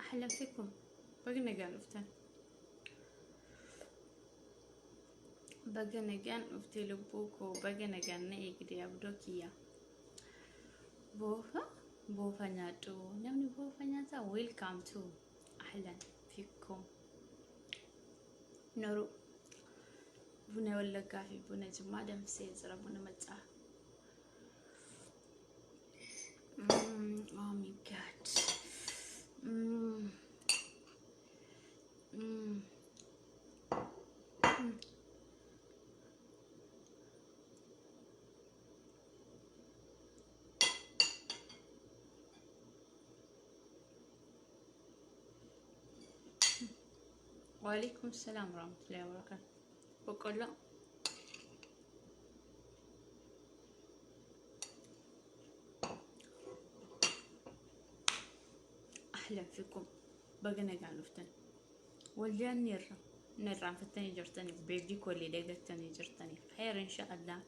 Ahlan fikum. Baga nagaan dhuftan. Baga nagaan dhuftee lubbuu koo, baga nagaan na eegde abdoo kiyya. Boofa boofa nyaadhu, namni boofa nyaata. Welcome to, ahlan fikum. Noru buna Wallaggaa fi buna Jimmaa danfisee jira, buna Maccaa. Oh my God. Mm. Mm. Mm. Waalaikum salam warahmatullahi wabarakatuh. Boqqolloo. Ahlan fikum. Baga nagaan dhuftan. Waldaan irra na irraanfattanii jirtanii, beekii kollee dagattanii jirtanii. Khayr insha Allah.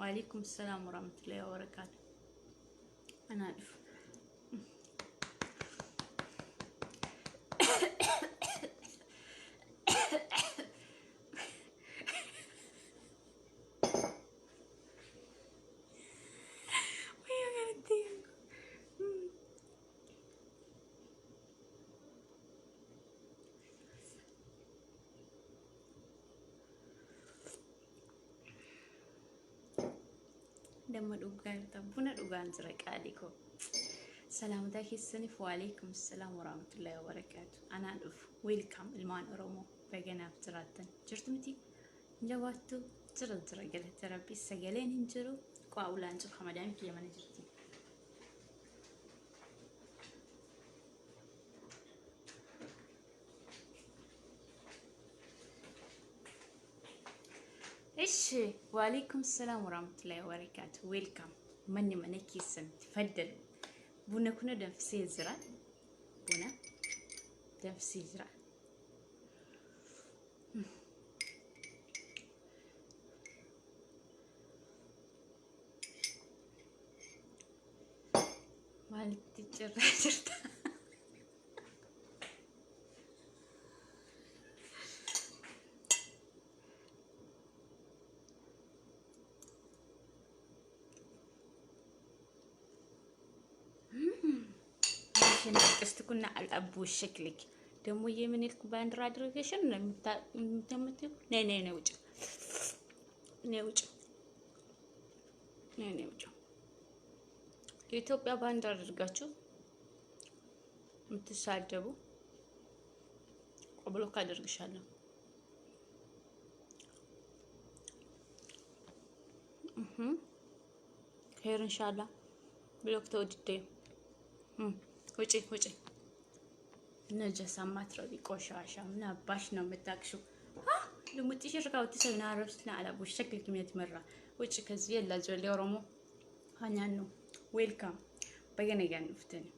Waalaikum salam warahmatullahi wabarakatuh. Anaa dhufu. Wayyo kanatti. Damma dhugaa jirta, buna dhugaan jira qaalii koo. Salaamataa keessaniif, waalaikum salaam warahmatullahi wabarakaatu. Anaa dhufu, welcome ilmaan Oromoo, baganaaf jiraattan jirtu miti jabaattu jira jira, galata rabbi. Sagaleen hin jiru, qaa'ulaan cufa, madaamii kiyya mana jirti. Ishi, waalaikum salaam warahmatullahi wabarakaatu. Welcome. Manni mana keessan, tafaddalu. Buna kuna danfisee jira. Buna danfisee jira. Maalitti cirraa jirta? ቅስት ኩና አልአቡ ሸክልክ ደግሞ የምኒልክ ባንዲራ አድርገሽን ነው የምትምትው። ነይ ነይ ነይ ውጭ፣ ነይ ውጭ፣ ነይ ነይ ውጭ። የኢትዮጵያ ባንዲራ አድርጋችሁ የምትሳደቡ block አደርግሻለሁ። ኸይር ኢንሻአላህ። Block ተወድዴ፣ ውጪ ውጪ። ነጀሳ ማትረቢ ቆሻሻ ምን አባሽ ነው የምታቅሽው? ልሙጥሽ ሽርካውቲ ሰብና ረብስና አላቡ ሸክልክ ሚያት መራ ውጭ ከዚህ የላ ጆሌ ኦሮሞ ሀኛኑ። Welcome, baga nagaan dhuftani.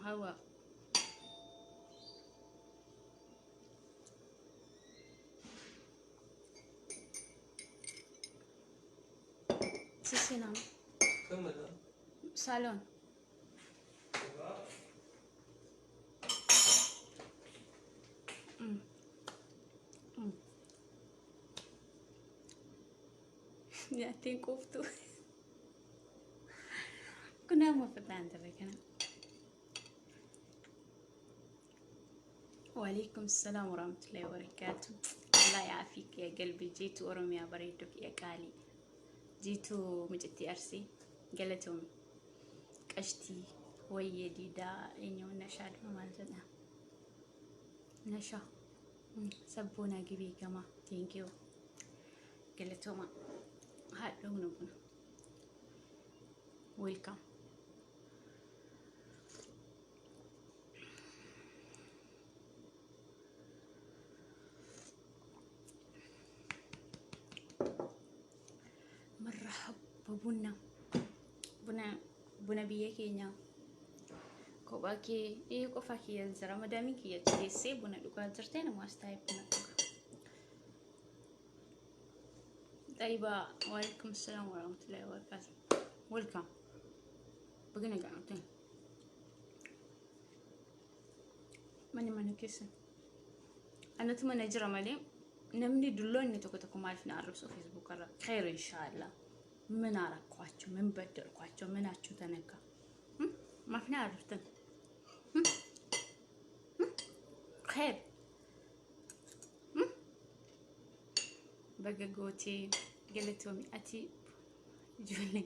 Hawa ሲሲናም ሳሎን nyaateen quuftu kun amma fudhaan ture kana. وعليكم السلام ورحمة الله وبركاته. الله يعافيك يا قلبي. جيتو أوروميا بريدك يا قالي، جيتو مجتي أرسي قالتهم قشتي وي ديدا إنيو نشا ማለት ነው። ነሻ ሰቦና ግቢ ገማ thank you, galatoomaa. Haadha buna, welcome. Marhaba, buna buna buna biyya keenya. Kophaa kee ee qofa kiyyan jira, madaamiin kiyya teessee buna dhugaa jirtee, nama as taa'ee buna dhuga. طيبة, وعليكم السلام ورحمة الله وبركاته. Welcome. Baga nagaan dhuftan. Manni mana keessa. Anatu mana jira malee namni dulloonni tokko tokko maaliif na arrabsu Facebook irra? Khayr inshaallah. ምን አረኳቸው? ምን በደልኳቸው? ምናችሁ ተነካ? Maaf na arrabsitan? Khayr. Baga gootee, galatoomi ati ijoollee.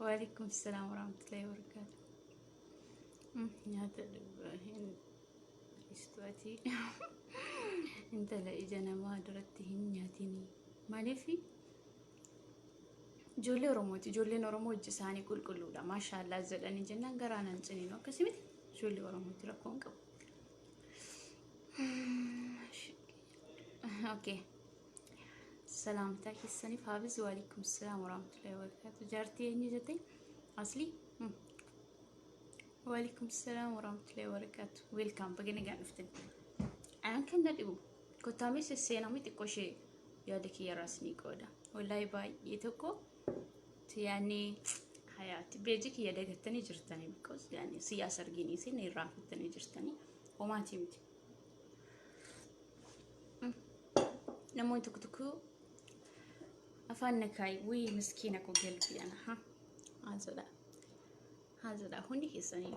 Waalaikum salaam warahmatullahi wabarakatuh. Nyaata hin dhiistu ati, intala ija namaa duratti hin nyaatinii. Maaliif? Ijoollee Oromooti. Ijoolleen Oromoo ijji isaanii qulqulluudha. Maashaallaa jedhanii jennaan garaa nan ciniinu. Akkasii miti, ijoollee Oromooti, rakkoo hin qabu. Okay. Salaamtaa keessaniif haafis. Waalaikum salaam warahmatullahi wabarakatuh. Jaartii eenyu jette? Asli? Waalaikum salaam warahmatullahi wabarakatuh. Welcome, baga nagaan dhuftan. Anaan kan na dhibu kottaamee sesseenamni xiqqoo ishee yaada kiyyarraas ni qooda. Wallaahi baay'ee tokko yaani hayaati beeji kiyya dagattanii jirtanii, because yaani siyaasa arginii isin irraanfattanii jirtanii, homaatii miti. Namoonni tokko tokko afaan na kaayi, wii miskiina koo galbii ana ha haazadha haazadha hundi keessanii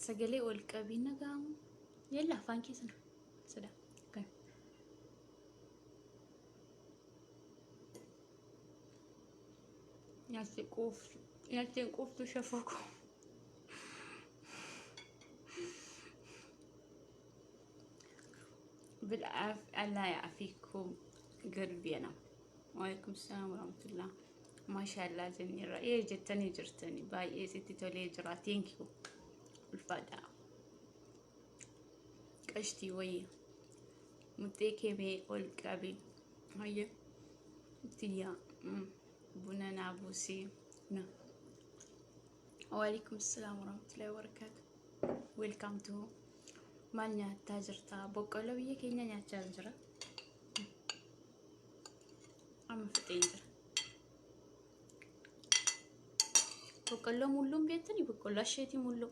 sagalee ol qabii nagaamu yalla afaan keessan sada kan nyaatti quuftu, nyaattiin quuftu shafoo koo. بالعافية، الله يعافيكم قلبي أنا. وعليكم السلام ورحمة الله. Maashaallah jenneerra ee jettanii jirtanii, baay'ee sitti tolee jira. Thank you, ulfaadha. Qashtii wayii muxxee keemee ol qabi. Hayya tiyya, buna naa buusii na. Waalaikum salaam warahmatullahi wabarakatuh. Welcome to. Maal nyaattaa jirta? Boqqolloo biyya keenya nyaachaa jira. Amma fixeen jira. Boqqolloo mulluun beektanii? Boqqolloo asheetii mulluu.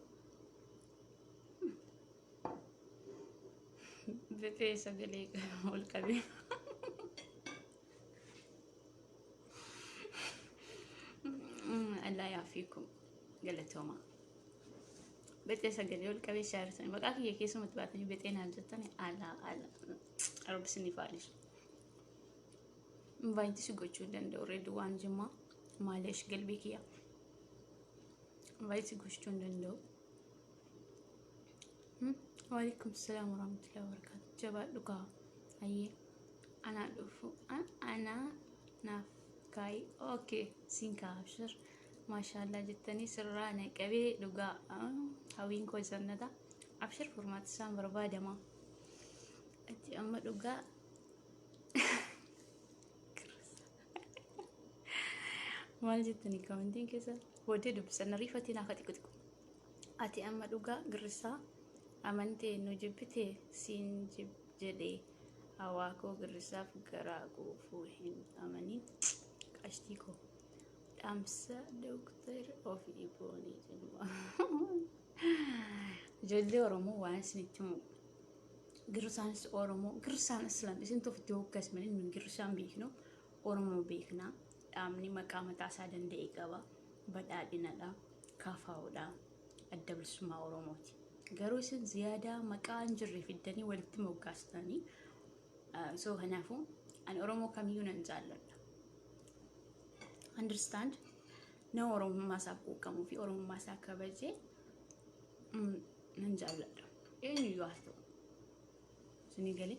Bifee sagalee ol qabee. Allah yaafiikum, galatooma. Bexee sagalee ol qabee shaarsanii maqaa kiyya keessumatti baatanii bexee naan jettani, alaa alaa rabbi isiniif haalisu. Invite si gochuu hin danda'u, Reedwaan Jimmaa, maaleesh galbii kiyya. Invite si gochuu hin danda'u. Waalaikum salaam warahmatullahi wabarakatuh. Jabaadhu kaa. Ayyee. Anaa dhufu. Anaa naaf kaayi. Okay. Siin kaa, abshir. Maashaallah jettanii sirraa na qabee dhugaa. Hawwiin koo jannata. Abshir, furmaati isaan barbaadama. Ati amma dhugaa maal jettanii commentiin keessa booddee dubbisan ariifatiin akka xiqqo xiqqo. Ati amma dhugaa girrisaa amantee nu jibbitee siin jedhee hawaa koo girrisaaf garaa quufuu hin amaniin, qashtii koo. Dhaamsa dooktar ofii boonii jimmaa. Ijoollee Oromoo, waan isinitti himu, girrisaanis Oromoo, girrisaan Islam isin ofitti hoggas malee nu girrisaan beeknu, Oromoo beekna. Dhaabni maqaa mataa isaa danda'e qaba. Badhaadhinadha. Kaafaa'uudha. Adda Bilisummaa Oromooti. Garuu isin ziyaadaa maqaa hin jirre fiddanii walitti moggaastanii. So kanaafuu ani Oromoo kamiyyuu nan jaalladha. Understand? Nama Oromummaa isaaf quuqamuu fi Oromummaa isaa kabajee nan jaalladha. Eenyuyyuu haa ta'u. Isinii galee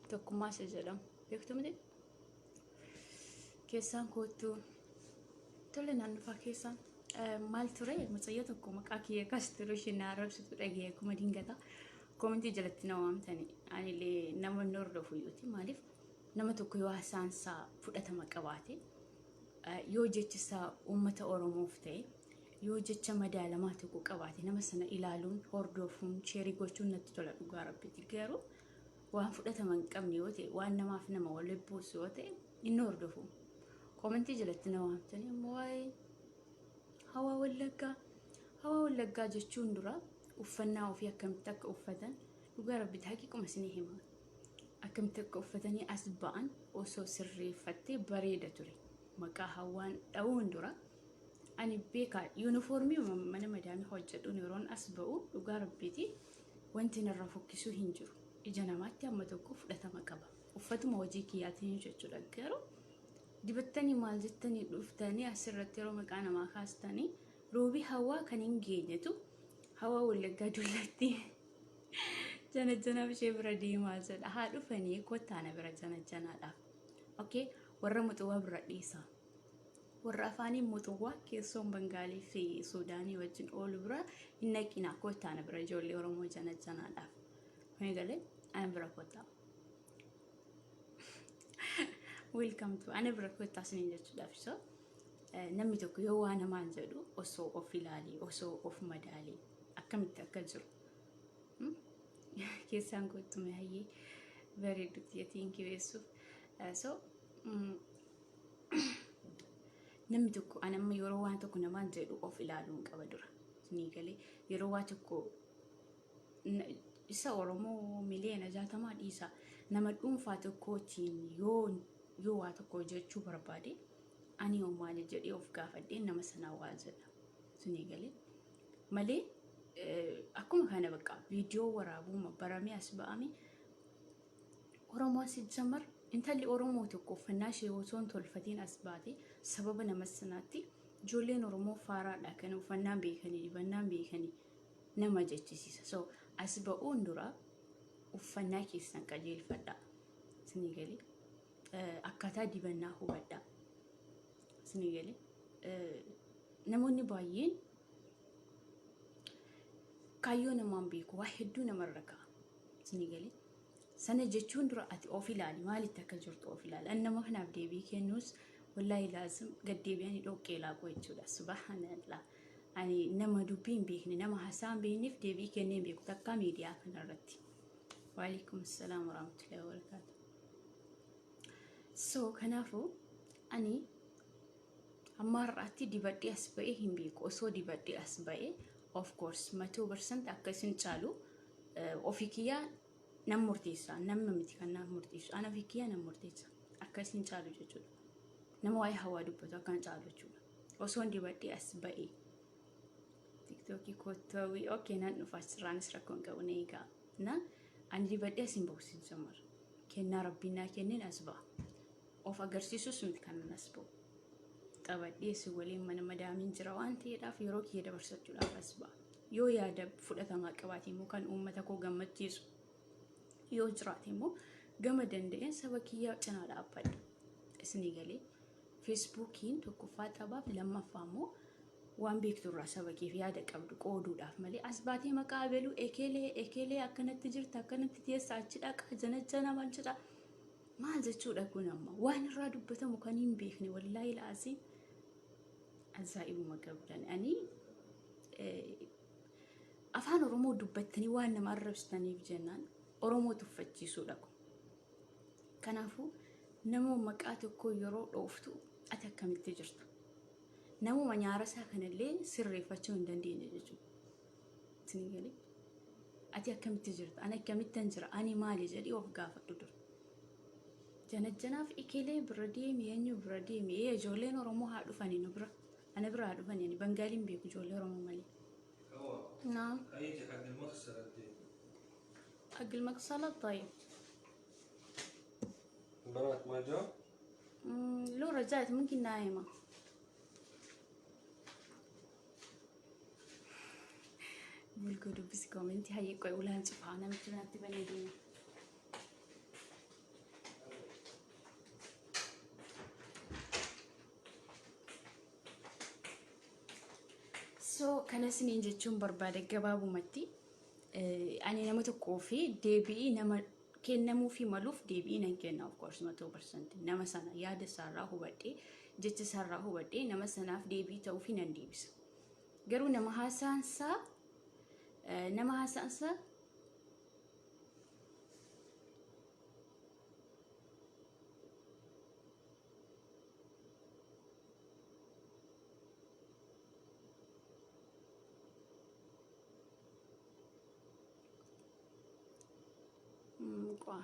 tokkummaa isa jedhamu beektu miti? Keessaan koottuu, tole, naan dhufaa keessaan. Maal ture, mucayyoo tokko maqaa kiyya kas ture isheen na arrabsitu dhagee akkuma dingata commentii jalatti na waamtani. Anillee nama inni hordofu iyyuuti, maaliif nama tokko yoo haasaan isaa fudhatama qabaate, yoo jechi isaa uummata Oromoof ta'e, yoo jecha madaalamaa tokko qabaate, nama sana ilaaluun, hordofuun, share gochuun natti tola dhugaa rabbiiti. Garuu waan fudhatama hin qabne yoo ta'e, waan namaaf nama waliin buusu yoo ta'e, inni hordofu. Koomentii jalatti na waamtanii ammoo waa'ee hawaa Wallaggaa. Hawaa Wallaggaa jechuun dura uffannaa ofii akkamitti akka uffatan, dhugaa rabbitti haqiiquma isinii hima. Akkamitti akka uffatanii as ba'an osoo sirreeffattee bareeda ture. Maqaa hawaan dha'uun dura ani beekaa yuunifoormii mana madaamii hojjedhuun yeroon as ba'u, dhugaa rabbiiti, wanti narra fokkisuu hin jiru. Ija namaatti amma tokko fudhatama qaba. Uffatuma hojii kiyyaatiin jechuudha. Garuu dibattanii maal jettanii dhuftanii asirratti yeroo maqaa namaa kaastanii roobii hawaa kan hin geenyetu hawaa Wallaggaa dullatti jana janaaf ishee bira deemaa jedha. Haa dhufanii, kottaa na bira jana janaadhaaf. Okay, warra muxuwaa bira dhiisa. Warra afaaniin muxuwaa keessoon Bangaalii fi Suudaanii wajjin oolu bira hin naqinaa, kottaa na bira ijoollee Oromoo jana janaadhaaf. Kuni galee ana bira kottaa. Welcome to ana bira kottaa isiniin jechuudhaaf. So namni tokko yoo waa namaan jedhu osoo of ilaalee, osoo of madaalee akkamitti akka jiru. Keessaan kottume hayyee bareedutti yatiin kibeessuuf. So namni tokko, ani amma yeroo waan tokko namaan jedhu of ilaaluun qaba dura. Isinii galee, yeroo waa tokko isa Oromoo miliyoona 60 dhiisa, nama dhuunfaa tokkootiin yoo waa tokko hojjechuu barbaade, ani yoo maali jedhee of gaafadhee nama sanaa waa jedha. Isinii galee malee akkuma kana bakka viidiyoo waraabuma baramee as ba'ame Oromoon si jamar intalli Oromoo tokko uffannaa ishee osoo hin tolfatiin as baate, sababa nama sanaatti ijoolleen Oromoo faaraadha kan uffannaan beekanii dibannaan beekanii nama jechisiisa. So as ba'uun dura uffannaa keessan qajeelfadha. Isinii galee, akkaataa dibannaa hubadha. Isinii galee, namoonni baay'een kaayyoo namaan beeku, waa hedduu namarra ka'a. Isinii galee, sana jechuun dura ati of ilaali, maalitti akka jirtu of ilaali. Ani nama kanaaf deebii kennuus wallaahi laazim gaddeebi'anii dhoqqee laaquu jechuudha. Subhaanallah. Ani nama dubbii hin beekne, nama haasaa hin beekneef deebii kennee hin beeku takkaa miidiyaa kanarratti. Waalaikum salaam warahmatullahi wabarakatuh. So kanaafuu ani amma har'aatti dibadhee as ba'ee hin beeku. Osoo dibadhee as ba'ee, of course 100% akka isin caalu ofii kiyyaa nan murteessa. Namni miti kan naaf murteessu. Ana ofii kiyyaa nan murteessa. Akka isin caalu jechuudha. Nama waa'ee hawaa dubbatu akka hin caalu jechuudha. Osoo dibadhee as ba'ee. Tiktookii kottawii, okay, nan dhufa, asirraanis rakkoo hin qabu, na eegaa. Na ani dibadhee as hin ba'u sin jamar. Kennaa rabbiin naa kenneen as ba'a. Of agarsiisus miti kan as ba'u. Qabadhee si waliin mana madaamiin jira waan ta'eedhaaf yeroo kiyya dabarsachuudhaaf as ba'a. Yoo yaada fudhatamaa qabaate immoo, kan uummata koo gammachiisu yoo jiraate immoo, gama danda'een saba kiyya cinaa dhaabbadha. Isinii galee, Feesbuukiin tokkoffaa taphaaf, lammaffaa immoo waan beekturraa saba keef yaada qabdu qooduudhaaf malee as baatee maqaa abeluu ekelee ekelee akkanatti jirta, akkanatti teessa, achi dhaqa, janajjana, maal jedha, maal jechuudha kun amma waan irraa dubbatamu kan hin beekne. Wallaahi la'aasiin ajaa'ibuma qabdan. Ani afaan Oromoo dubbattanii waan nama arrabsitaniif jennaan Oromoo tuffachiisuudha kun. Kanaafuu nama maqaa tokko yeroo dhooftu ati akkamitti jirta? Namuma nyaara isaa kanallee sirreeffachuu hin dandeenye jechuudha. Isinii galee? Ati akkamitti jirta? Ani akkamittan jira? Ani maali jedhii of gaafadhu dura. Janajjanaaf ikilee bira deemi, eenyu bira deemi? Ee, ijoolleen Oromoo haa dhufanii nu bira. Ana bira haa dhufanii, ani Bangaaliin beeku ijoollee Oromoo malee. هو نعم. هيجي حق المغسلة دي. حق المغسلة، طيب. البنات ما جو؟ لو رجعت ممكن نايمة. Bulgoo dubbisi koomentii hayyee qoy ulaan cufaa namichi natti banee deema. So kana isiniin jechuun barbaada gabaabumatti, ani nama tokkoo fi deebi'ii nama kennamuu fi maluuf deebi'ii nan kenna, of course 100% nama sana yaada isaarraa hubadhee, jecha isaarraa hubadhee, nama sanaaf deebii ta'uu fi nan deebisa. Garuu nama haasaansaa Qo'a.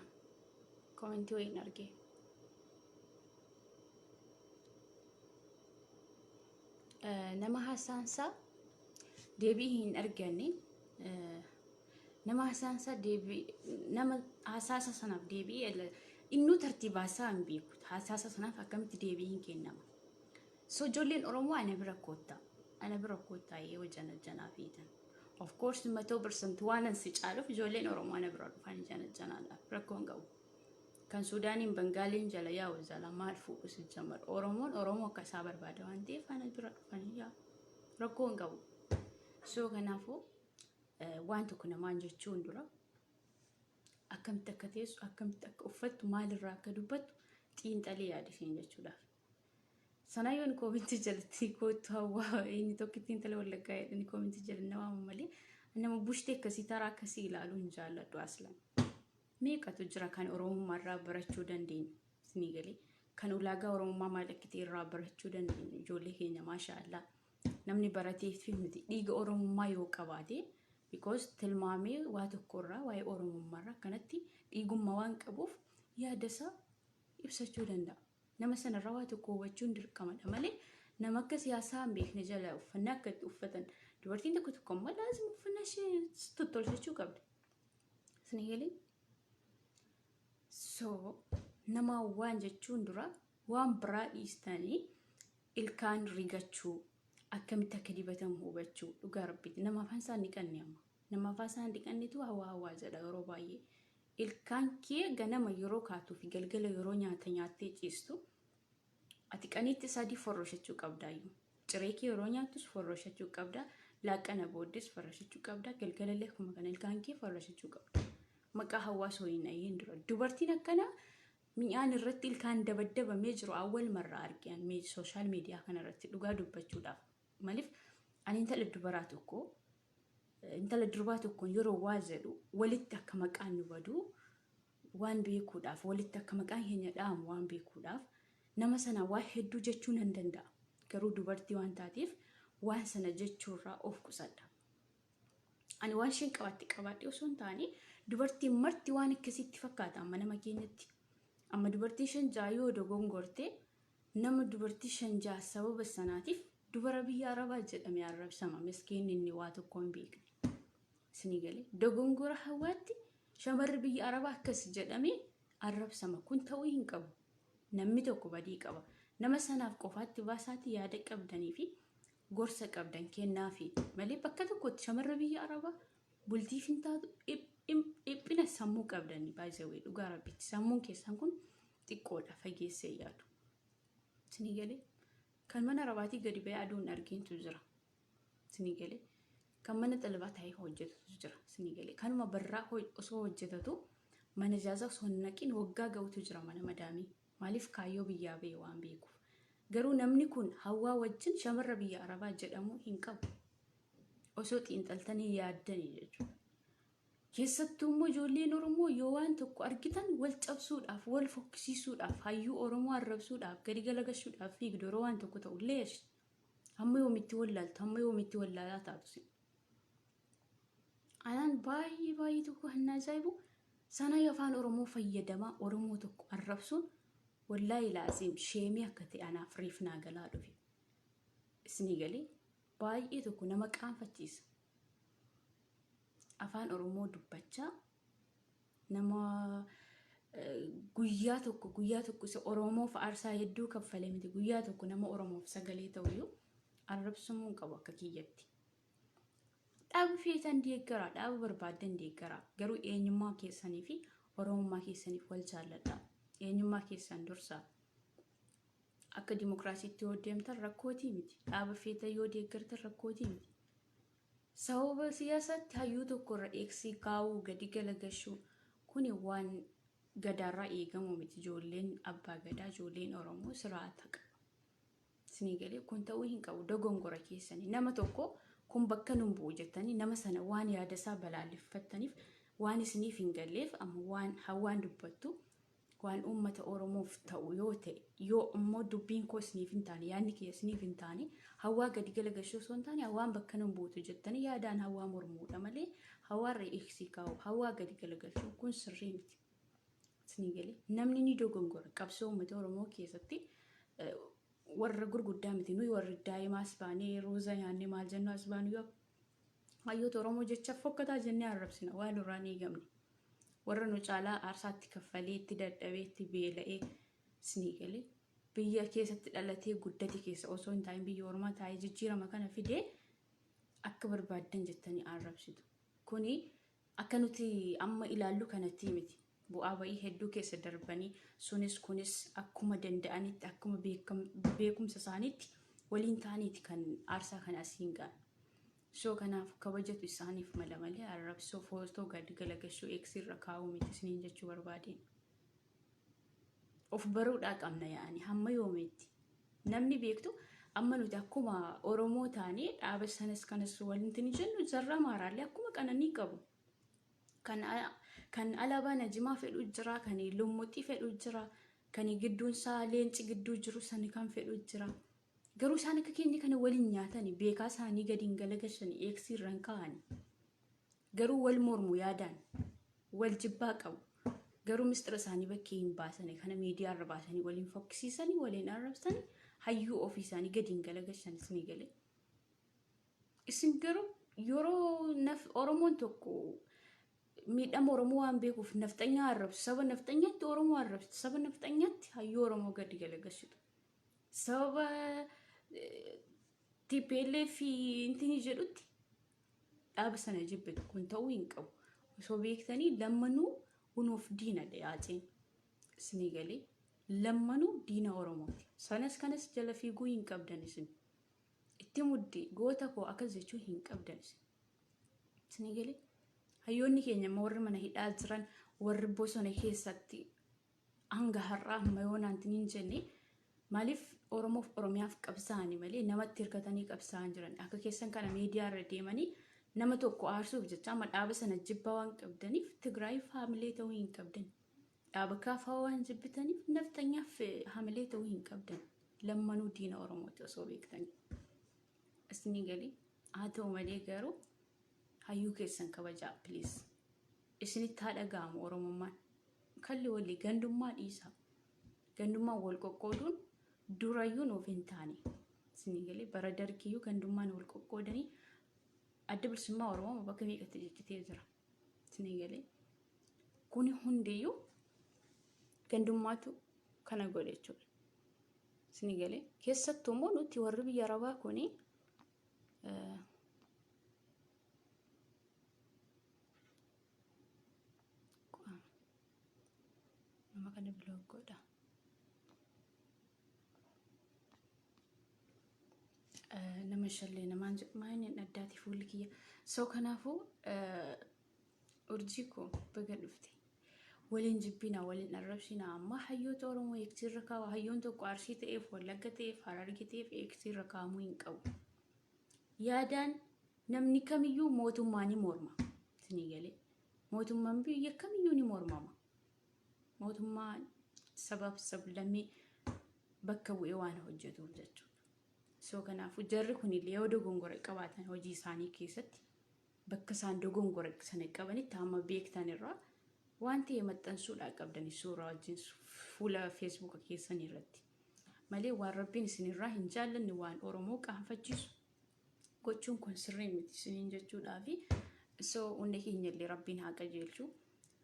Commentii wayiin argee. Nama haasaansaa deebii hin arganne, nama haasaansaa deebii, nama haasaasa sanaaf deebii innuu tartiibaasaa hin beeku. Haasaasa sanaaf akkamitti deebii hin kennama? So ijoolleen Oromoo, ana bira koottaa. Ana bira koottaa yoo jana janaa feetan. Of course, 100% waan an si caaluuf ijoolleen Oromoo ana bira dhufan jana janaadhaaf rakkoo hin qabu. Kan Suudaaniin Bangaaliin jala yaa'u jala maal fuudhu si jamar. Oromoon Oromoo akka isaa barbaada waan ta'eef ana bira dhufanii yaa'u. Rakkoo hin qabu. So kanaafuu waan tokko namaan jechuun dura akkamitti akka teessu, akkamitti akka uffattu, maalirraa akka dubbattu xiinxalee yaadisiin jechuudhaaf. Sanayyoon commentii jalatti kootu hawwaa inni tokko ittiin intala Wallaggaa jedhani commentii jala nama waamu malee, nama bushtee akkasii taraa akkasii ilaaluu hin jaalladhu aslan. Meeqatu jira kan Oromummaa irraa barachuu dandeenyu? Isinii galee, kan ulaagaa Oromummaa maal akka ta'e irraa barachuu dandeenyu ijoollee keenya, maasha Allah. Namni baratee fi miti, dhiiga Oromummaa yoo qabaate, because tilmaamee waa tokko irraa, waa'ee Oromummaa irraa akkanatti dhiigummaa waan qabuuf yaada isaa ibsachuu danda'a. Nama sanarraa waa tokko hubachuun dirqamadha malee, nama akka siyaasaa hin beekne jala uffannaa akka itti uffatan, dubartiin tokko tokko immoo laazima uffannaa ishee tottolchachuu qabdi. Isin galee? So nama waan jechuun dura waan biraa dhiistanii ilkaan rigachuu, akkamitti akka dibatamu hubachuu, dhugaa rabbiiti. Nama afaan isaa hin dhiqanne amma. Nama afaan isaa hin dhiqannetu hawaa hawaa jedha yeroo baay'ee. Ilkaan kee ganama yeroo kaatuu fi galgala yeroo nyaata nyaattee ciistu ati qaniitti sadii forroshachuu qabdaayyuu. Ciree kee yeroo nyaattus forroshachuu qabda. Laaqana booddees forroshachuu qabda. Galgalallee akkuma kana ilkaan kee forroshachuu qabda. Maqaa hawaasa waliin dhahiin dura. Dubartiin akkanaa mi'aan irratti ilkaan dabaddabamee jiru awwal marraa argeen social media kana irratti, dhugaa dubbachuudhaaf. Maaliif, ani intala dubaraa tokko, intala durbaa tokkoon yeroo waa jedhu walitti akka maqaan nu badu waan beekuudhaaf, walitti akka maqaan keenya dha'amu waan beekuudhaaf, nama sana waa hedduu jechuu nan danda'a. Garuu dubartii waan taateef waan sana jechuurraa of qusadha. Ani waan isheen qabaatti qabaadhe osoo hin taane, dubartiin marti waan akkasiitti fakkaata amma nama keenyatti. Amma dubartii shan ja'a yoo dogongorte, nama dubartii shan ja'a sababa sanaatiif dubara biyya Arabaa jedhamee arrabsama, miskiinni inni waa tokko hin beekne. Isinii galee, dogongora hawaatti shamarri biyya Arabaa akkas jedhamee arrabsama, kun ta'uu hin qabu. Namni tokko badii qaba. Nama sanaaf qofaatti baasaati yaada qabdanii fi gorsa qabdan kennaafi malee, bakka tokkotti shamarra biyya Arabaa bultiif hin taatu, dhiphina sammuu qabdanii baay'ee, dhugaa rabbitti sammuun keessan kun xiqqoodha, fageessee yaadu. Isinii galee, kan mana Arabaatii gadi ba'ee aduun argintu jira. Isinii galee, kan mana xalabaa taa'ee hojjetutu jira. Isinii galee, kanuma barraa osoo hojjetatu mana ijaazaa osoo hin naqin waggaa ga'utu jira mana madaamii. Maaliif, kaayyoo biyyaa ba'e waan beekuuf. Garuu namni kun hawaa wajjin shamarra biyya Arabaa jedhamuu hin qabu. Osoo xiinxaltanii yaaddanii jechuudha. Keessattuu immoo ijoolleen Oromoo yoo waan tokko argitan wal cabsuudhaaf, wal fokkisiisuudhaaf, hayyuu Oromoo arrabsuudhaaf, gadi galagashuudhaaf fiigdu yeroo waan tokko ta'u leesh. Hamma yoomitti wallaaltu, hamma yoomitti wallaalaa taatu sin? Anaan baay'ee baay'ee tokko kan na ajaa'ibu, sana afaan Oromoo fayyadamaa Oromoo tokko arrabsuun, wallaahi laaziim, shameii akka ta'e anaaf reef naa galaa dhufe. Isinii galee, baay'ee tokko nama qaanfachiisa. Afaan Oromoo dubbachaa nama guyyaa tokko, guyyaa tokko isa Oromoof aarsaa hedduu kaffalee miti, guyyaa tokko nama Oromoof sagalee ta'uyyuu arrabsamuu hin qabu akka kiyyatti. Dhaaba feetan deeggaraa, dhaaba barbaaddan deeggaraa. Garuu eenyummaa keessanii fi Oromummaa keessaniif wal jaalladhaa. Eenyummaa keessan dursaa. Akka dimokiraasiitti yoo deemtan rakkootii miti. Dhaaba feetan yoo deeggartan rakkootii miti. Sababa siyaasaatti hayyuu tokko irra eegsii kaa'uu, gadi galagashuu, kuni waan gadaarraa eegamu miti. Ijoolleen abbaa gadaa, ijoolleen Oromoo siraata qaba. Isinii galee, kun ta'uu hin qabu, dogongora keessanii. Nama tokko kun bakka nun bu'u jettanii nama sana waan yaada isaa balaaleffattaniif, waan isiniif hin galleef, amma waan hawaan dubbattu waan uummata Oromoof ta'u yoo ta'e, yoo immoo dubbiin koo isiniif hin taane, yaadni kiyya isiniif hin taane, hawaa gadi galagalchuu osoo hin taane, hawaan bakka nun buutu jettanii yaadaan hawaa mormuudha malee, hawaarra eegsii kaa'u, hawaa gadi galagalchuu kun sirrii miti. Isinii galee namni ni dogongora. Qabsoo uummata Oromoo keessatti warra gurguddaa miti, nuyi warri daa'imaas baanee ruuza nyaannee maal jennu as baanu yoo hayyoota Oromoo jecha fokkataa jennee arrabsina, waan irraa hin eegamne. Warra nu caalaa aarsaatti kaffalee, itti dadhabee, itti beela'ee, isinii galee, biyya keessatti dhalatee guddate keessa osoo hin taa'in biyya ormaa taa'ee jijjiirama kana fidee akka barbaaddan jettanii arrabsitu. Kuni akka nuti amma ilaallu kanatti miti. Bu'aa ba'ii hedduu keessa darbanii sunis kunis akkuma danda'anitti, akkuma beekumsa isaaniitti waliin ta'aniiti kan aarsaa kana asiin ga'an. So kanaaf kabajatu isaaniif mala malee arrabsoo footoo gadi galagashuu eegsirra kaa'uu miti isiniin jechuu barbaadeen. Of baruudhaa qabna yaa'anii hamma yoomiitti. Namni beektu amma nuti akkuma Oromoo taanee dhaaba sanas kanas walitti ni jennu, jarra Amaaraallee akkuma qananii qabu. Kan alaabaa Najimaa fedhu jira, kan lummuxii fedhu jira, kan gidduun isaa leenci gidduu jiru sani kan fedhu jira. Garuu isaan akka keenya kana waliin nyaatani, beekaa isaanii gadi hin galagalchani, eegsii irra hin kaa'ani. Garuu wal mormu, yaadaan wal jibbaa qabu. Garuu mistira isaanii bakkee hin baasani, kana miidiyaa irra baasanii waliin fokkisiisanii, waliin arrabsanii, hayyuu ofii isaanii gadi hin galagalchan, isinii galee. Isin garuu yeroo naf Oromoon tokko miidhama Oromoo waan beekuuf nafxanyaa arrabsu, saba nafxanyaatti Oromoo arrabsu, saba nafxanyaatti hayyuu Oromoo gadi galagalchitu. Sababa TPLF intini jedhutti dhaaba sana jibbitu, kun ta'uu hin qabu. Osoo beektanii lammanuu unuuf diina dhiyaaceen, isinii galee, lammanuu diina Oromooti. Sanas kanas jala fiiguu hin qabdan isin. Itti muddi goota koo akkas jechuu hin qabdan isin. Isinii galee, hayyoonni keenya immoo warri mana hidhaa jiran, warri bosona keessatti hanga har'aa amma yoonaanti hin jenne, maaliif Oromoof Oromiyaaf qabsaa'anii malee namatti hirkatanii qabsaa'an jiran. Akka keessan kana miidiyaa irra deemanii nama tokko aarsuuf jecha amma dhaaba sana jibbaa waan qabdaniif Tigraayiif haamilee ta'uu hin qabdan. Dhaaba kaafaa waan jibbitaniif nafxanyaaf haamilee ta'uu hin qabdan. Lammanuu diina Oromooti osoo beektanii. Isinii galee, haa ta'u malee garuu hayyuu keessan kabajaa, please. Isinitti haa dhaga'amu Oromummaan. Kalli walii gandummaa dhiisaa. Gandummaan wal qoqqooduun durayyuu nuuf hin taane. Isinii galee, bara dargiyyuu gandummaan wal qoqqoodanii Adda Bilisummaa Oromoo bakka meeqatti ciccitee jira. Isinii galee, kuni hundiyyuu gandummaatu kana godhe jechuudha. Isinii galee, keessattuu immoo nuti warri biyya Arabaa kuni nama kana block godha. Nama shallee namaan jedhu maa inni addaati fuulli kiyya. So kanaafuu urjii koo baga dhufte. Waliin jibbina, waliin arrabsina, amma hayyoota Oromoo eegsiirra kaa'u. Hayyoon tokko Arsii ta'eef, Wallagga ta'eef, Hararge ta'eef eegsiirra kaa'amuu hin qabu. Yaadaan namni kamiyyuu mootummaa ni morma. Isinii galee, mootummaan biyya kamiyyuu ni mormama. Mootummaa sabaaf sablammii bakka bu'ee waan hojjetuuf jechuudha. So kanaafuu jarri kunillee yoo dogongora qabaatan hojii isaanii keessatti bakka isaan dogongora sana qabanitti hamma beektan irraa waan ta'e maxxansuudhaa qabdani suuraa wajjin fuula Feesbuuka keessan irratti malee waan Rabbiin isinirraa hin jaallanne, waan Oromoo qaanfachiisu gochuun kun sirrii miti isiniin jechuudhaafi. So hunda keenyallee Rabbiin haa qajeelchu.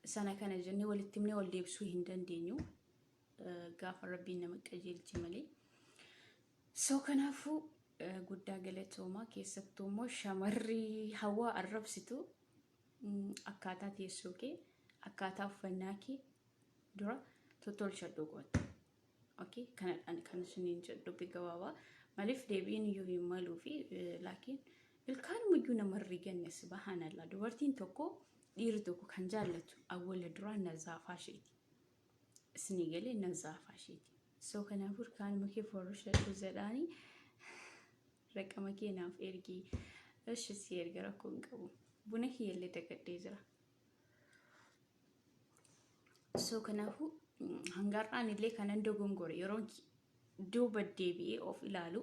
Sana kana jennee walitti himnee wal deebisuu hin dandeenyu gaafa Rabbiin nama qajeelche malee. So kanaafuu guddaa galatoomaa. Keessattuu immoo shamarri hawaa arrabsitu, akkaataa teessoo kee, akkaataa uffannaa kee dura tottolchadhu gootu. Okay, kanadhaan kan isiniin jedhu dubbii gabaabaa. Maaliif deebiin iyyuu hin maluu fi laakiin ilkaanumayyuu namarri ganne, subhaanallah. Dubartiin tokko, dhiirri tokko kan jaallatu awwala duraa nazaafaa isheeti. Isinii galee, nazaafaa isheeti. So kanaafuu ilkaanuma kee forrushadhu jedhaanii raqama kee naaf ergii. Ishi si erga, rakkoo hin qabu. Buna kiyyallee dagadhee jira. So kanaafuu hangar'aan illee kanan dogongore, yeroo duuba deebi'ee of ilaalu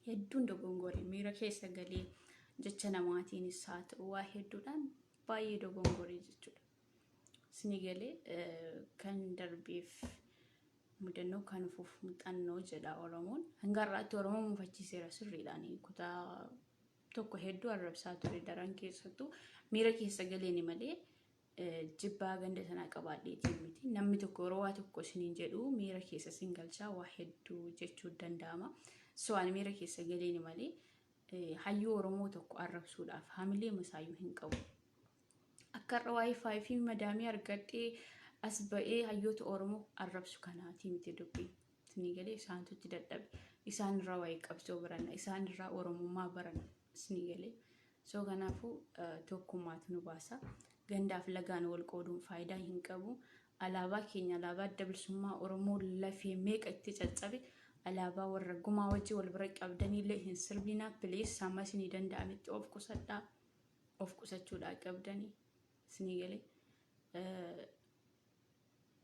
hedduun dogongore, miira keessa galee jecha namaatiinis haa ta'u waa hedduudhaan baay'ee dogongore jechuudha. Isinii galee, kan darbeef mudannoo, kan fuuf muuxannoo jedha Oromoon. Hanga har'aatti Oromoon mufachiiseera sirriidhaan. Kutaa tokko hedduu arrabsaa ture, daran keessattuu miira keessa galeeni malee jibbaa ganda sanaa qabaadheetiin miti. Namni tokko yeroo waa tokko isiniin jedhu miira keessa isin galchaa, waa hedduu jechuu danda'ama. So ani miira keessa galeeni malee hayyuu Oromoo tokko arrabsuudhaaf hamilee masaayyuu hin qabu. Akka har'a WiFi fi madaamii argadhee as ba'ee hayyoota Oromoo arrabsu kanaatii miti dubbiin. Isinii galee, isaantu itti dadhabe. Isaan irraa waa'ee qabsoo baranna. Isaan irraa Oromummaa baranna. Isinii galee. So kanaafuu tokkummaatu nu baasa. Gandaaf lagaan wal qooduun faayidaa hin qabu. Alaabaa keenya, alaabaa Adda Bilisummaa Oromoo lafee meeqa itti caccabe, alaabaa warra gumaa wajji wal bira qabdaniillee hin sirbinaa, please. Hamma isinii danda'ametti of qusadhaa. Of qusachuudhaa qabdanii. Isinii galee.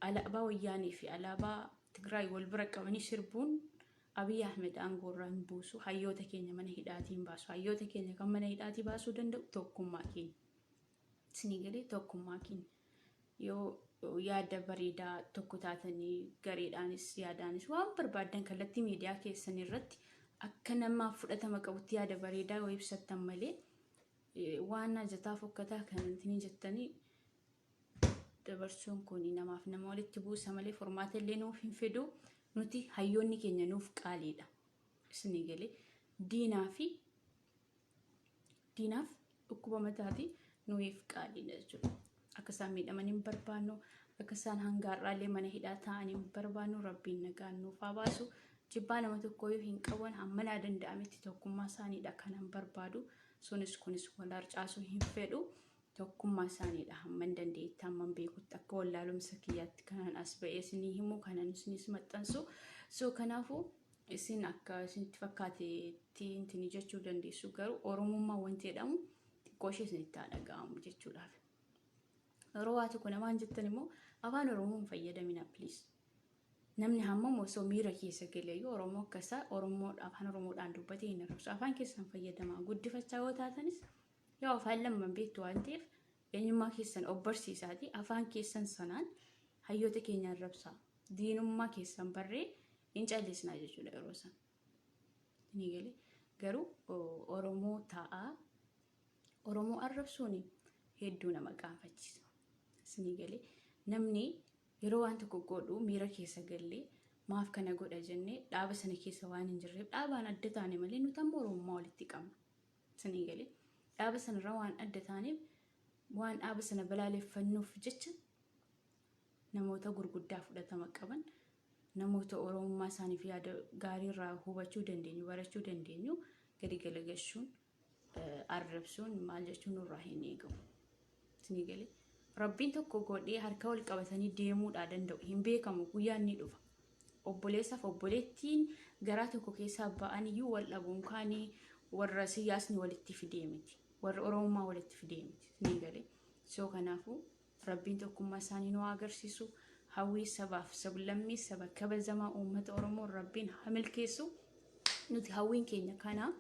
Alaabaa Wayyaanii fi alaabaa Tigraay wal bira qabanii sirbuun Abiy Ahmed aangoo irraa hin buusu. Hayyoota keenya mana hidhaatii hin baasu. Hayyoota keenya kan mana hidhaatii baasuu danda'u tokkummaa keenya. Isinii galee, tokkummaa keenya. Yoo yaada bareedaa tokko taatanii, gareedhaanis yaadaanis waan barbaaddan kallattii miidiyaa keessan irratti akka namaaf fudhatama qabutti yaada bareedaa yoo ibsattan malee, waan ajataa fokkataa kan intini jettanii dabarsuun kun namaaf nama walitti buusa malee furmaata illee nuuf hin fidu. Nuti hayyoonni keenya nuuf qaaliidha. Isinii galee, diinaa fi diinaaf dhukkuba mataati, nuyiif qaaliidha jechuudha. Akka isaan miidhaman hin barbaannu, akka isaan hanga har'aallee mana hidhaa taa'an hin barbaannu. Rabbiin nagaan nuuf haa baasu. Jibbaa nama tokkooyyuu hin qaban, hamma naa danda'ametti tokkummaa isaaniidha kanan barbaadu. Sunis kunis wal harcaasuu hin fedhu. Tokkummaa isaaniidha hamman danda'etti, hamman beekutti, akka wallaalumsa kiyyaatti kanan as ba'ee isinii himu, kanan isinis maxxansu. So kanaafuu isin akka isinitti fakkaatetti intini jechuu dandeessu, garuu Oromummaa wanti jedhamu xiqqoo ishee isinitti haa dhaga'amu jechuudhaaf. Yeroo waa tokko namaan jettan immoo afaan Oromoo hin fayyadamina, please. Namni hammam osoo miira keessa galeeyyuu Oromoo akka isaa Oromoo afaan Oromoodhaan dubbatee hin arrabsu. Afaan keessan fayyadamaa, guddifachaa yoo taatanis, yoo afaan lamman beektu waan ta'eef, eenyummaa keessan of barsiisaati afaan keessan sanaan hayyoota keenya arrabsaa. Diinummaa keessan barree hin callisnaa jechuudha yeroo san. Ni galee, garuu Oromoo taa'aa Oromoo arrabsuun hedduu nama qaanfachiisa. Isinii galee, namni yeroo waan tokko godhu miira keessa gallee maaf kana godha jennee, dhaaba sana keessa waan hin jirreef, dhaabaan adda taane malee nuti amma Oromummaa walitti qabna. Isinii galee, dhaaba sanarraa waan adda taaneef, waan dhaaba sana balaaleffannuuf jecha, namoota gurguddaa fudhatama qaban, namoota Oromummaa isaaniif yaada gaarii irraa hubachuu dandeenyu, barachuu dandeenyu gadi galagashuun, arrabsuun, maal jechuun nurraa hin eegamu. Isinii galee, Rabbiin tokko godhee harka wal qabatanii deemuudhaa danda'u, hin beekamu, guyyaan ni dhufa. Obboleessaaf obboleettiin garaa tokko keessaa ba'an iyyuu wal dhabuun kaanii warra siyaasni walitti fidee miti. Warra Oromummaa walitti fidee miti. Isinii galee. So kanaafuu Rabbiin tokkummaa isaanii nu haa agarsiisu. Hawwii sabaaf sablammii saba kabajamaa uummata Oromoo Rabbiin haa milkeessu. Nuti hawwiin keenya kana,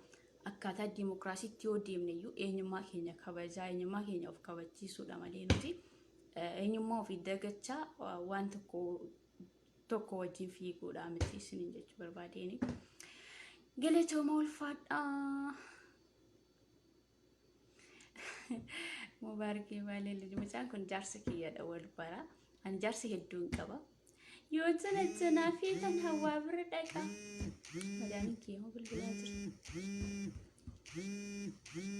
akkaataa diimokiraasiitti yoo deemne iyyuu eenyummaa keenya kabajaa, eenyummaa keenya of kabachiisuudha malee, nuti eenyummaa ofii dagachaa waan tokko tokko wajjin fiiguudha miti isiniin jechuu barbaadeeni. Galatooma, ulfaadhaa. Mubaarkii maalee, mucaan kun jaarsa kiyyadha, wal bara. Ani jaarsa hedduun qaba. Yoo jala janaa feetan hawaa bira dhaqa. Madaamiin kiyya moo bilbilaa jirti?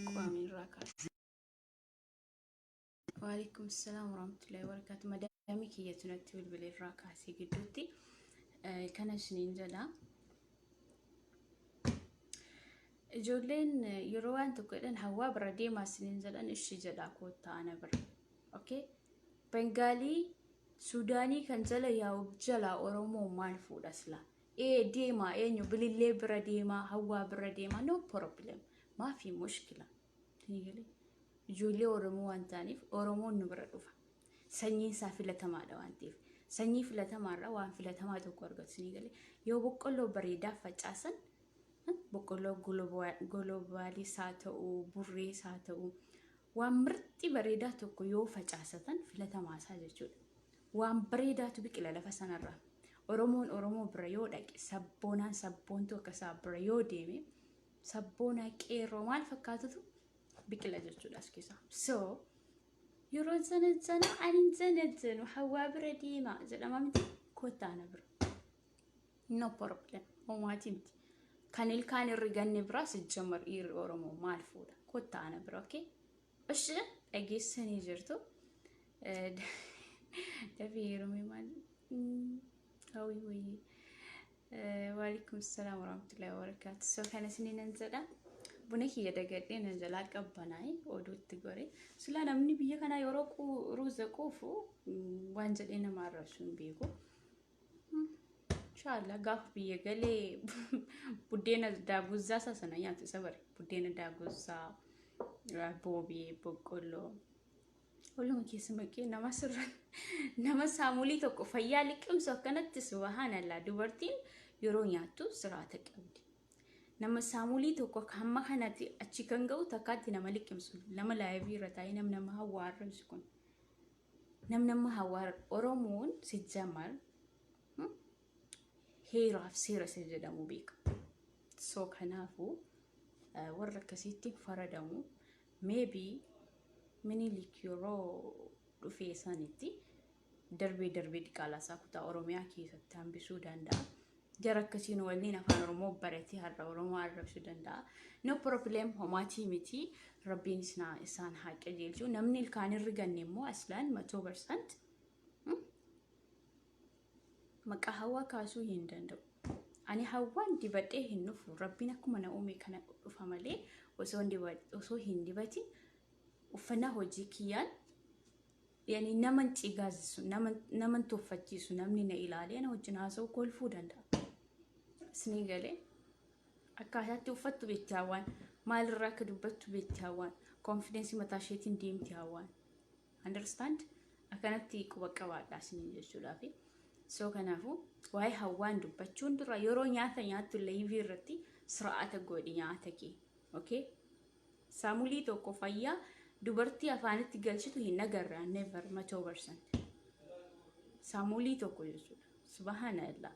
Qo'amiin irraa kaasa. Waalaikum salaam warahmatullahi wabarakatuh. Madaamii kiyyatu natti bilbilee irraa kaasee gidduutti. Kana isiniin jedha. Ijoolleen yeroo waan tokko jedhan hawaa bira deemaa isiniin jedhan, ishii jedhaa koottaa ana bira. Okay? Bengaalii Suudaanii kan jala yaa'u jalaa Oromoo maal fuudha sila? Ee, deemaa, eenyu bilillee bira deemaa, hawwaa bira deemaa, no problem. Maafi mushkila. Ijoollee Oromoo waan ta'aniif Oromoon nu bira dhufa. Sanyiin isaa filatamaadha waan ta'eef. Sanyii filatamaarraa waan filatamaa tokko argatu, isinii galee. Yoo boqqolloo bareedaa facaasan, boqqolloo golobaalis haa ta'u, burrees haa ta'u, Waan mirxi bareedaa tokko yoo facaasatan filatamaasaa jechuudha. Waan bareedaatu biqila lafa sanarraa. Oromoon Oromoo bira yoo dhaqe, sabboonaan sabboontuu akka isaa bira yoo deeme, sabboonaa qeerroo maal fakkaatutu biqila jechuudha as keessaa. So yeroo sana sana ani janajjanu hawaa bira deema jedhama miti, kottaa na bira. No problem. Homaatii miti. Kan ilkaan irri ganne biraa sijjamar dhiirri Oromoo maal fuudha? Kottaa na bira, okay? Ishi dhageessanii jirtu. Dafii heerumee maal? Hawwii wayii. Waalaikum salaam warahmatullahi wabarakatuh. So kana isiniin nan jedha. Buna kiyya dagadhee nan jalaa qabbanaa'e oduutti gore. Silaa namni biyya kanaa yeroo ruuza quufu waan jedhee nama arrabsu hin beeku. Inshallah gaafa biyya galee buddeena daaguzaa isaa sana nyaatu isa bare. Buddeena daaguzaa, boobee, boqqolloo. Waluma keessa maqee nama sirra nama saamulii tokko fayyaa liqimsu akkanatti, subhaanallah, dubartiin yeroo nyaattu siraata qabdi. Nama saamulii tokko hamma kanatti achi kan ga'u takkaatti nama liqimsu, nama live irra taa'ee nama hawaa arrabsu kun. Nama hawaa Oromoon sijjamar heeraaf seera isa jedhamu beeka. So kanaafuu warra akkasiitti faradamu. Maybe Minilik yeroo dhufee sanitti darbee darbee diqaalaasaa kutaa Oromiyaa keessatti hambisuu danda'a. Jara akkasiin waliin afaan Oromoo baratee har'a Oromoo arrabsuu danda'a. No problem, homaatii miti. Rabbiin isaan haa qajeelchu. Namni ilkaan hin riganne immoo aslaan 100% maqaa hawaa kaasuu hin danda'u. Ani hawaan dibadhee hin dhufu. Rabbiin akkuma na uume kana dhufa malee osoo hin dibatin uffannaa hojii kiyyaan yani nama hin cigaasisu, nama hin tuffachiisu, namni na ilaalee na wajjin haasa'u kolfuu danda'a. Isinii galee akkaataatti uffattu beekti hawaan, maalirraa akka dubbattu beekti hawaan, confidence mataa isheetiin deemti hawaan. Understand? Akkanatti quba qabaadha isiniin jechuudhaafi. So kanaafuu waa'ee hawaan dubbachuun dura yeroo nyaata nyaattu live irratti sira'ata godhi nyaata kee. Okay? Saamulii tokko fayyaa dubartii afaanitti galchitu hin agarra, never, 100%. Saamulii tokko jechuudha. Subhaanallah.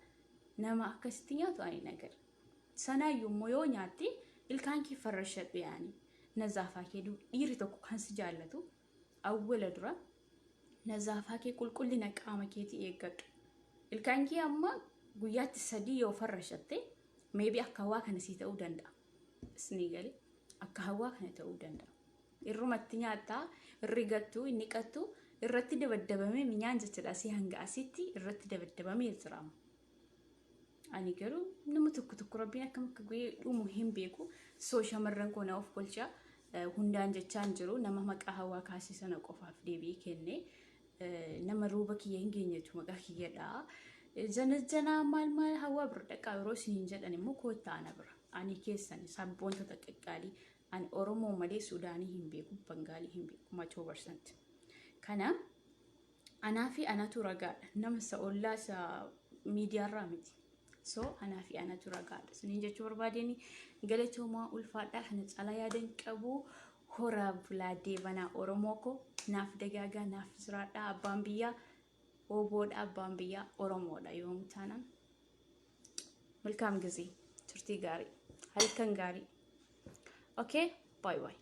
Nama akkasitti nyaatu ani hin agarre. Sanaayyuu immoo yoo nyaatte ilkaan kee farrashadhu yaani. Nazaafaa kee, dhiirri tokko kan si jaallatu awwala dura nazaafaa kee, qulqullina qaama keetii eeggadhu. Ilkaan kee amma guyyaatti sadii yoo farrashatte maybe akka hawaa kana sii ta'uu danda'a. Isinii galee akka hawaa kana ta'uu danda'a. Irrumatti nyaattaa, rigattu, inni qattu irratti dabaddabamee minyaan jechuudha. Asii hanga asitti irratti dabaddabamee jira. Ani garuu nama tokko tokko rabbiin akkam akka guyyaa dhumu hin beeku. So shamarran koo na of kolcha, hundaan jechaan jiru, nama maqaa hawaa kaasee sana qofaaf deebii kenne, nama ruuba kiyya hin geenyetu maqaa kiyyadha. Jana janaa maal maal hawaa bira dhaqaa yeroo isiniin jedhan immoo koottaa ana bira. Ani keessan sabboontota qaqqaalii, ani Oromoo malee Suudaanii hin beeku, Bangaalii hin beeku 100%. Kana anaa fi anatu ragaadha. Nama isa ollaa isa miidiyaarraa miti. So anaa fi anatu ragaadha. Isiniin jechuu barbaadeen, galatoomaa, ulfaadhaa, kana caalaa yaadan qabu. Horaa bulaa deebanaa, Oromoo ko, naaf dagaagaa, naaf jiraadhaa. Abbaan biyyaa Oboodha, abbaan biyyaa Oromoodha yoomuu taanaan. መልካም ጊዜ, turtii gaarii, halkan gaarii. Okay, bye bye.